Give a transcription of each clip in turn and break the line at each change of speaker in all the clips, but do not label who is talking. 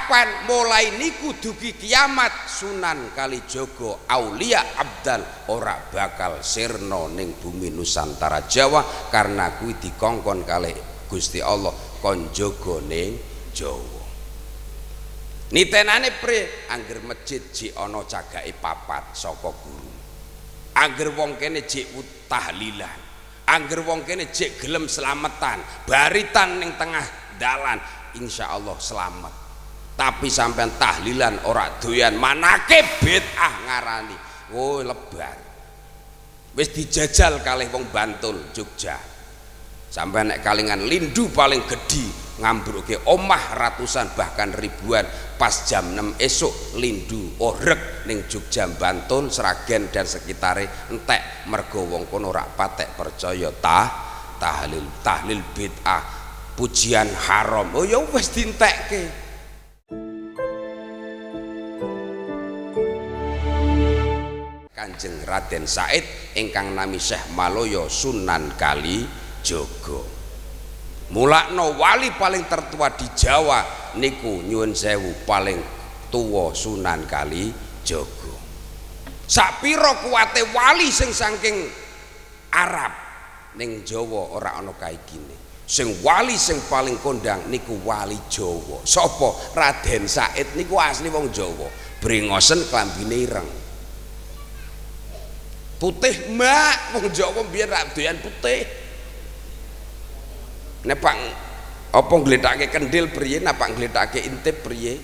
Kapan mulai niku dugi kiamat Sunan Kalijaga Aulia Abdal ora bakal sirna ning bumi Nusantara Jawa karena kuwi dikongkon kalih Gusti Allah kon jaga ning Jawa. Nitenane pre angger masjid jek ana cagake papat saka guru. Angger wong kene jek tahlilan, angger wong kene jek gelem slametan, baritan ning tengah dalan, insyaallah selamat. Tapi sampean tahlilan ora doyan manake bid'ah ngarani, oh lebar. Wis dijajal kalih wong Bantul, Jogja. Sampean nek kalingan lindu paling gedhi ngambruke omah ratusan bahkan ribuan pas jam 6 esuk lindu orek ning Jogja, Bantul, Sragen dan sekitare entek mergo wong kono ora patek percaya tahlil, tahlil bid'ah, pujian haram. Oh ya wis dientekke. Kanjeng Raden Said ingkang nami Syekh Maloyo Sunan Kalijaga. Mulakno wali paling tertua di Jawa niku nyuwun sewu paling tuwa Sunan Kalijaga. Sapira kuwate wali sing saking Arab ning Jawa ora ana kaikine. Sing wali sing paling kondang niku wali Jawa. Sapa? Raden Said niku asli wong Jawa. Brengosen klambine ireng. Putih mak, wong Jawa biyen rak doyan putih. Nek pak apa ngglethake kendil priye, napa ngglethake intip priye?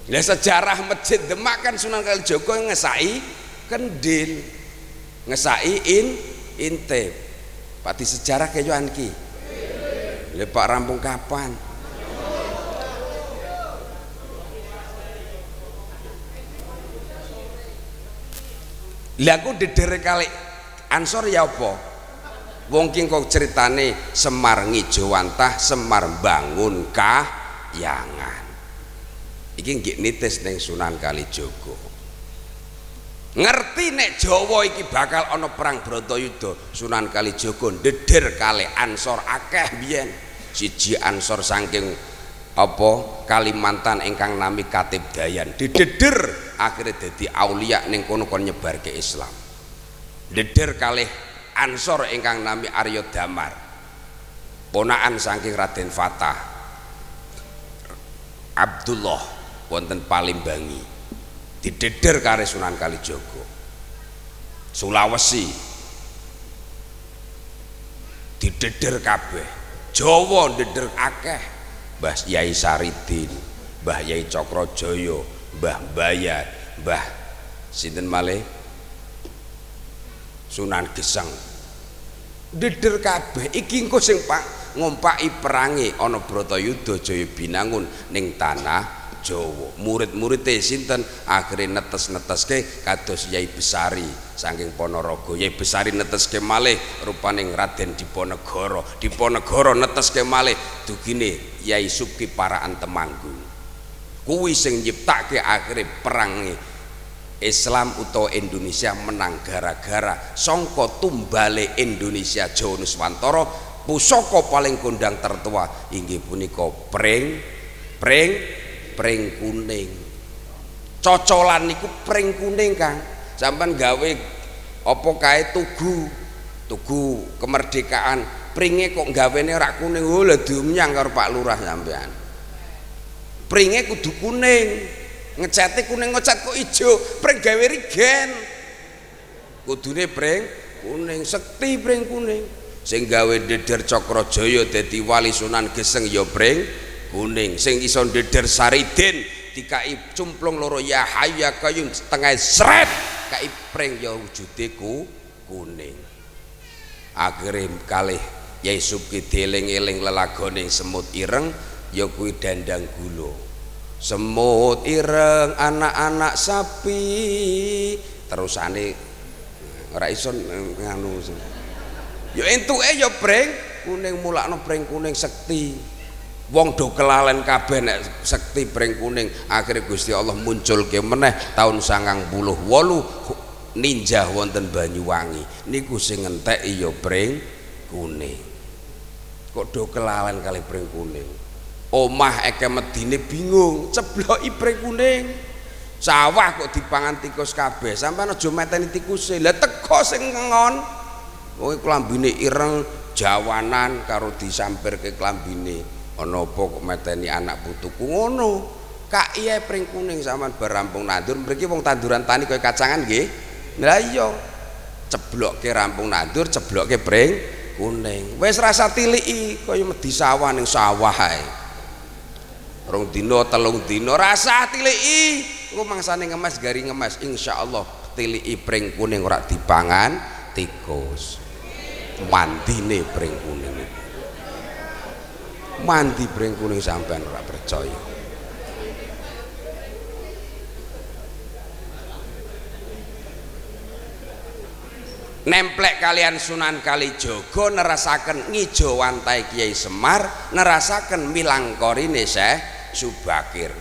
Lah sejarah masjid Demak kan Sunan Kalijaga ngesaki kendil, ngesaki intip. Pak di sejarah keyoan ki. Lha Pak rampung kapan? Lah aku dedere kali Ansor ya apa? Wong ki kok ceritane Semar ngijowantah, Semar bangun kahyangan. Iki nggih nitis ning Sunan Kalijaga. Ngerti nek Jawa iki bakal ana perang Bratayuda, Sunan Kalijaga ndeder kalih Ansor akeh biyen. Siji Ansor saking apa Kalimantan ingkang nami Katib Dayan dideder akhirnya dadi aulia ning kono kon nyebarke Islam. Deder kalih Ansor ingkang nami Arya Damar, ponakan saking Raden Fatah Abdullah wonten Palimbangi, dideder karo Sunan Kalijaga. Sulawesi dideder kabeh, Jawa ndeder akeh, Mbah Yai Saridin, Mbah Yai Cakrajaya, Mbah Bayat, Mbah sinten malih Sunan Geseng. Ndeder kabeh iki engko sing pak ngompaki perange ana Bratayuda Jaya Binangun ning tanah Jawa. Murid-muride sinten akhire netes-neteske kados Yai Besari saking Ponorogo. Yai Besari neteske malih rupane Raden Diponegoro. Diponegoro neteske malih dugine Yai Subki Paraan Temanggung. Kuwi sing nyiptake akhire perange Islam utawa Indonesia menang gara-gara sangka tumbale Indonesia Jawa Nuswantara. Pusaka paling kondang tertua inggih punika pring, pring, pring kuning. Cocolan niku pring kuning, Kang. Sampeyan gawe apa kae tugu, tugu kemerdekaan, pringe kok gawene ora kuning. Oh lha diumnyang karo Pak Lurah sampean. Pringe kudu kuning. Ngecate kuning, ngecat kok ijo, pring gawe rigen. Kudune pring kuning, sekti pring kuning. Sing gawe ndeder Cakrajaya dadi wali Sunan Geseng ya pring kuning. Sing iso ndeder Saridin dikai cumplung loro ya hayya qayyum setengah sret kai pring ya wujude kuning. Akhire kalih Yai Subki dieling-eling lelagone semut ireng ya kuwi dandang gula. Semut ireng anak-anak sapi terusane ora iso nganu. Ya entuke ya pring kuning, mulakno pring kuning sekti. Wong do kelalen kabeh nek sekti pring kuning. Akhire Gusti Allah munculke meneh taun 98 ninja wonten Banyuwangi. Niku sing ngenteki ya pring kuning. Kok do kelalen kali pring kuning. Omah eke medine bingung, cebloki pring kuning. Sawah kok dipangan tikus kabeh. Sampeyan aja meteni tikuse. Lah teko sing ngengon. Wong klambine ireng jawanan karo disampirke klambine. Ana apa kok meteni anak putuku ngono. Kak iya pring kuning sampean bar rampung nandur mriki wong tanduran tani kaya kacangan nggih. Lah iya. Ceblokke rampung nandur, ceblokke pring kuning. Wis rasa tiliki kaya medhi sawah ning sawah ae. 2 dina 3 dina rasa tiliki engko mangsane ngemes gari ngemes insyaallah tiliki pring kuning ora dipangan tikus. Mandine pring kuning iku. Mandi pring kuning sampean ora percaya. Nemplek kalian Sunan Kalijaga nerasaken ngijowantai Kiai Semar, nerasaken milangkorine Syekh Subakir.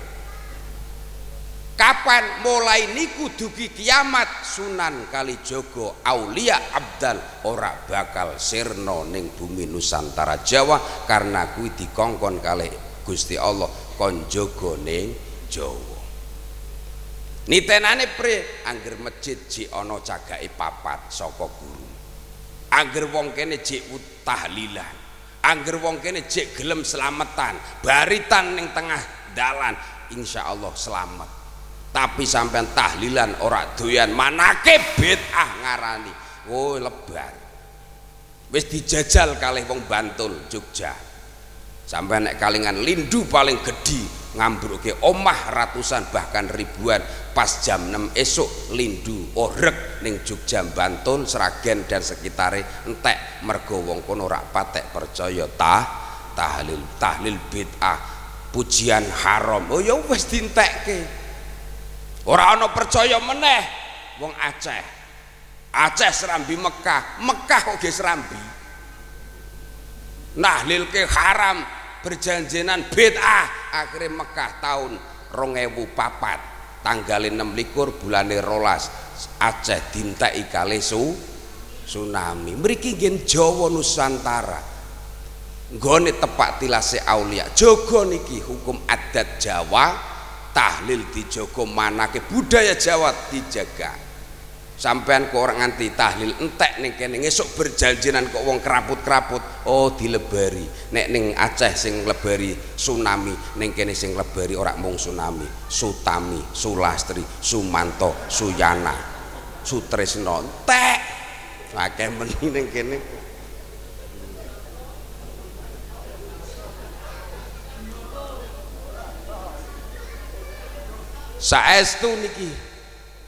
Kapan mulai niku dugi kiamat Sunan Kalijaga Aulia Abdal ora bakal sirna ning bumi Nusantara Jawa karena kuwi dikongkon kalih Gusti Allah kon jaga ning Jawa. Nitenane pre angger masjid jek ana cagake papat saka guru. Angger wong kene jek tahlilan, angger wong kene jek gelem slametan, baritan ning tengah dalan insyaallah selamat. Tapi sampean tahlilan ora doyan manake bid'ah ngarani. Oh lebar. Wis dijajal kalih wong Bantul Jogja. Sampean nek kalingan lindu paling gedhi ngambruke omah ratusan bahkan ribuan pas jam 6 esuk lindu orek ning Jogja Bantul Sragen dan sekitare entek mergo wong kono ora patek percaya tahlil tahlil bid'ah pujian haram. Oh ya wis dientekke. Ora ana percaya meneh wong Aceh. Aceh serambi Mekah, Mekah kok ge serambi. Nahlilke haram berjanjenan bid'ah akhirnya Mekah tahun 2004 tanggal 26 bulane 12 Aceh dinteki kalih tsunami. Mriki nggih Jawa Nusantara nggone tepak tilase aulia. Jaga niki hukum adat Jawa, tahlil dijaga, manake budaya Jawa dijaga. Sampean kok ora nganti tahlil entek ning kene ngesuk berjanjinan kok wong keraput-keraput oh dilebari. Nek ning Aceh sing lebari tsunami, ning kene sing lebari ora mung tsunami, Sutami, Sulastri, Sumanto, Suyana, Sutresno entek. Akeh meni ning kene. Saestu niki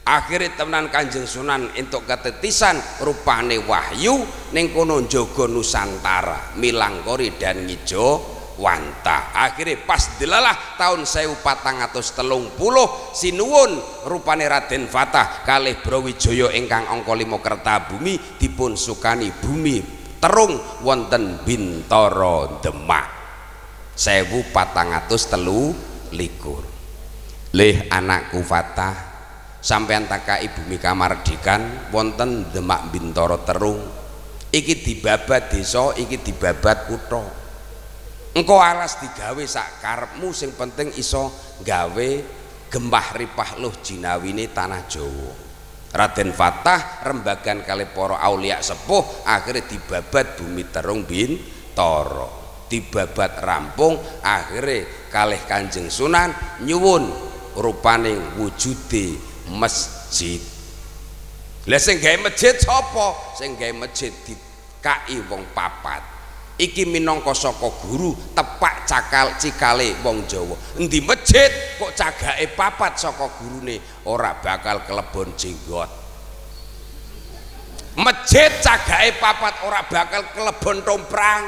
akhirnya temenan Kanjeng Sunan entuk ketetisan rupane wahyu ning kono njaga Nusantara milangkori dan ngijo wantah. Akhirnya pas delalah tahun 1430 sinuwun rupane Raden Fatah kalih Brawijaya ingkang angka 5 Kertabumi dipun sukani bumi Terung wonten Bintara Demak 1423. Lih anakku Fatah, sampean takai bumi kamardikan wonten Demak Bintara Terung iki dibabat desa, iki dibabat kutha. Engko alas digawe sak karepmu, sing penting iso gawe gembah ripah luh jinawine tanah Jawa. Raden Fatah rembagan kali para aulia sepuh akhirnya dibabat bumi Terung Bintara, dibabat rampung akhirnya kalih Kanjeng Sunan nyuwun rupane wujude masjid. Lah sing gawe masjid sapa? Sing gawe masjid dikai wong papat. Iki minangka saka guru tepak cakal cikale wong Jawa. Endi masjid kok cagake papat saka gurune ora bakal kelebon jenggot. Masjid cagake papat ora bakal kelebon tomprang.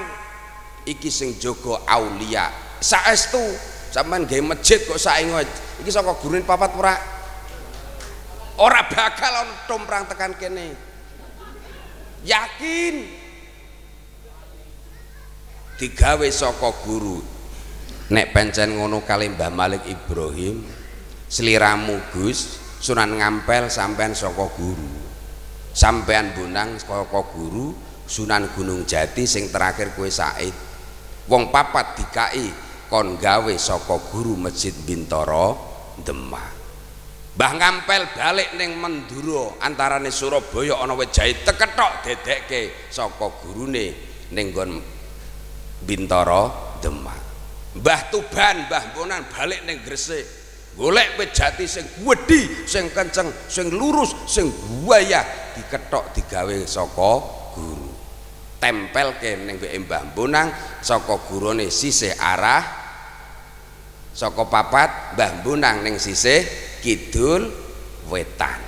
Iki sing jaga aulia. Saestu sampean gawe masjid kok saengo iki saka gurune papat ora? Ora bakal ana tomprang tekan kene. Yakin. Digawe saka guru. Nek pancen ngono kali Mbah Malik Ibrahim, sliramu Gus, Sunan Ngampel sampean saka guru. Sampean Bonang saka guru, Sunan Gunung Jati sing terakhir kowe Said. Wong papat dikai kon gawe saka guru Masjid Bintara Demak. Mbah Ngampel balik ning Mandura antarane Surabaya ana wit jahe tekethok dedekke saka gurune ning nggon Bintara Demak. Mbah Tuban, Mbah Bonan balik ning Gresik golek wit jati sing gedhi, sing kenceng, sing lurus, sing buaya dikethok digawe saka guru. Tempelke ning Mbah Bonang saka gurune sisih arah saka papat, Mbah Bonang ning sisih kidul wetan.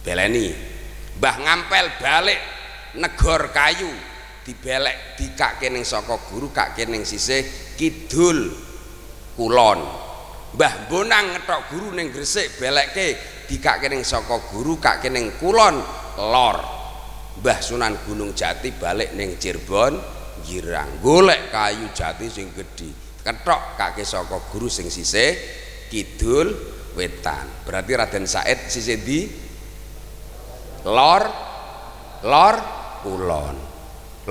Beleni Mbah Ngampel balik negor kayu dibelek dikake ning saka guru kake ning sisih kidul kulon. Mbah Bonang ngethok guru ning Gresik belekke dikake ning saka guru kake ning kulon lor. Mbah Sunan Gunung Jati balik ning Cirebon Girang golek kayu jati sing gedhi kethok kake saka guru sing sisih kidul wetan. Berarti Raden Said sisih ndi? Lor, lor kulon,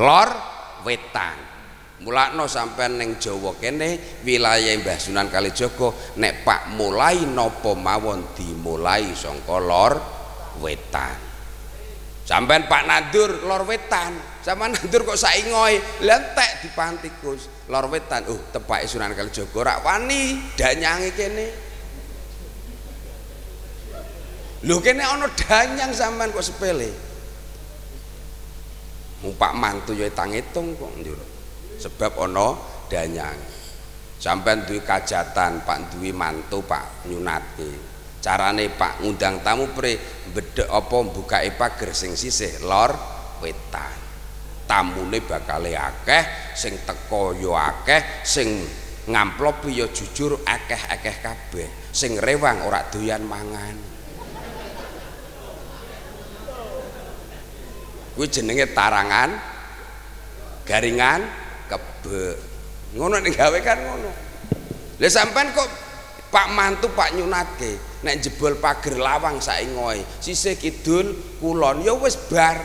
lor wetan. Mulakno sampean ning Jawa kene wilayah Mbah Sunan Kalijaga nek pak mulai napa mawon dimulai saka lor wetan. Sampean pak nandur lor wetan, sampean nandur kok saingoe, lha entek dipantikus lor wetan. Oh, tepake Sunan Kalijaga rak wani danyange kene. Lho kene ana danyang sampean kok sepele. Mung pak mantu ya tangitung kok njur. Sebab ana danyang. Sampean duwe kajatan, pak duwe mantu pak nyunatke. Carane pak ngundang tamu pre bedhek apa mbukake pager sing sisih lor wetan. Tamune bakale akeh, sing teko ya akeh, sing ngamplopi ya jujur akeh-akeh kabeh. Sing rewang ora doyan mangan. Kuwi jenenge tarangan garingan kebek. Ngono nek gawe kan ngono. Lah sampean kok pak mantu pak nyunatke nek jebol pager lawang saingoe sisih kidul kulon ya wis bar.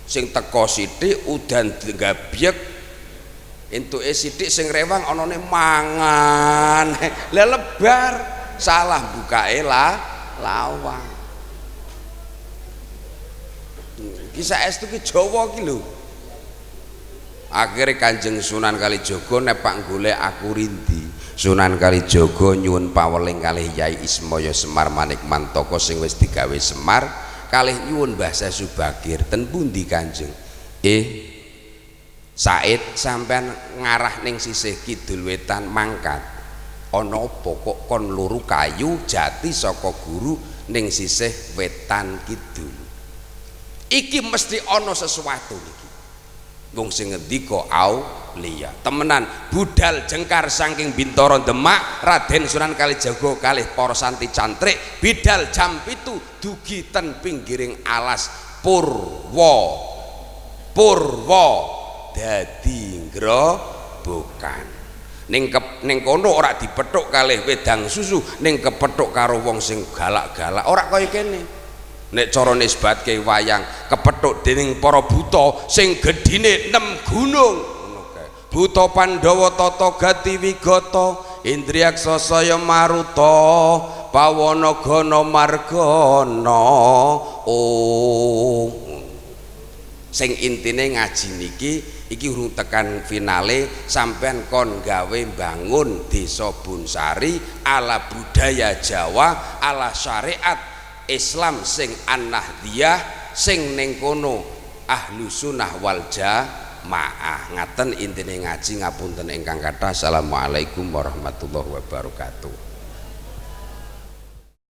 Sing teko sithik udan gabyek entuke sithik sing rewang anane mangan. Lah lebar salah bukake lah lawang. Ki saestu ki Jawa ki lho. Akhire Kanjeng Sunan Kalijaga nek pak golek aku rindi. Sunan Kalijaga nyuwun paweling kalih Yai Ismaya Semar Manik Mantaka sing wis digawe Semar kalih nyuwun Mbah Subakir ten pundi Kanjeng? Said sampean ngarah ning sisih kidul wetan mangkat. Ana apa kok kon luru kayu jati saka guru ning sisih wetan kidul? Iki mesti ana sesuatu niki. Wong sing ngendika aulia. Temenan budal jengkar saking Bintara Demak Raden Sunan Kalijaga kalih para santri cantrik bidal jam 7 dugi ten pinggiring alas Purwa. Purwa dadi grobokan. Ning kono ora dipethuk kalih wedang susu, ning kepethuk karo wong sing galak-galak. Ora kaya kene. Nek cara nisbatke wayang kepethuk dening para buta sing gedhine 6 gunung ngono kae. Buta Pandhawa tata gati wigata indriyaksa saya maruta pawana gana margana. Oh. Sing intine ngaji niki iki urung tekan finale sampean kon gawe bangun desa Bunsari ala budaya Jawa ala syariat Islam sing an-nahdiyah sing ning kono ahlu sunnah wal jamaah. Ngaten intine ngaji, ngapunten ingkang kathah. Assalamualaikum warahmatullahi wabarakatuh.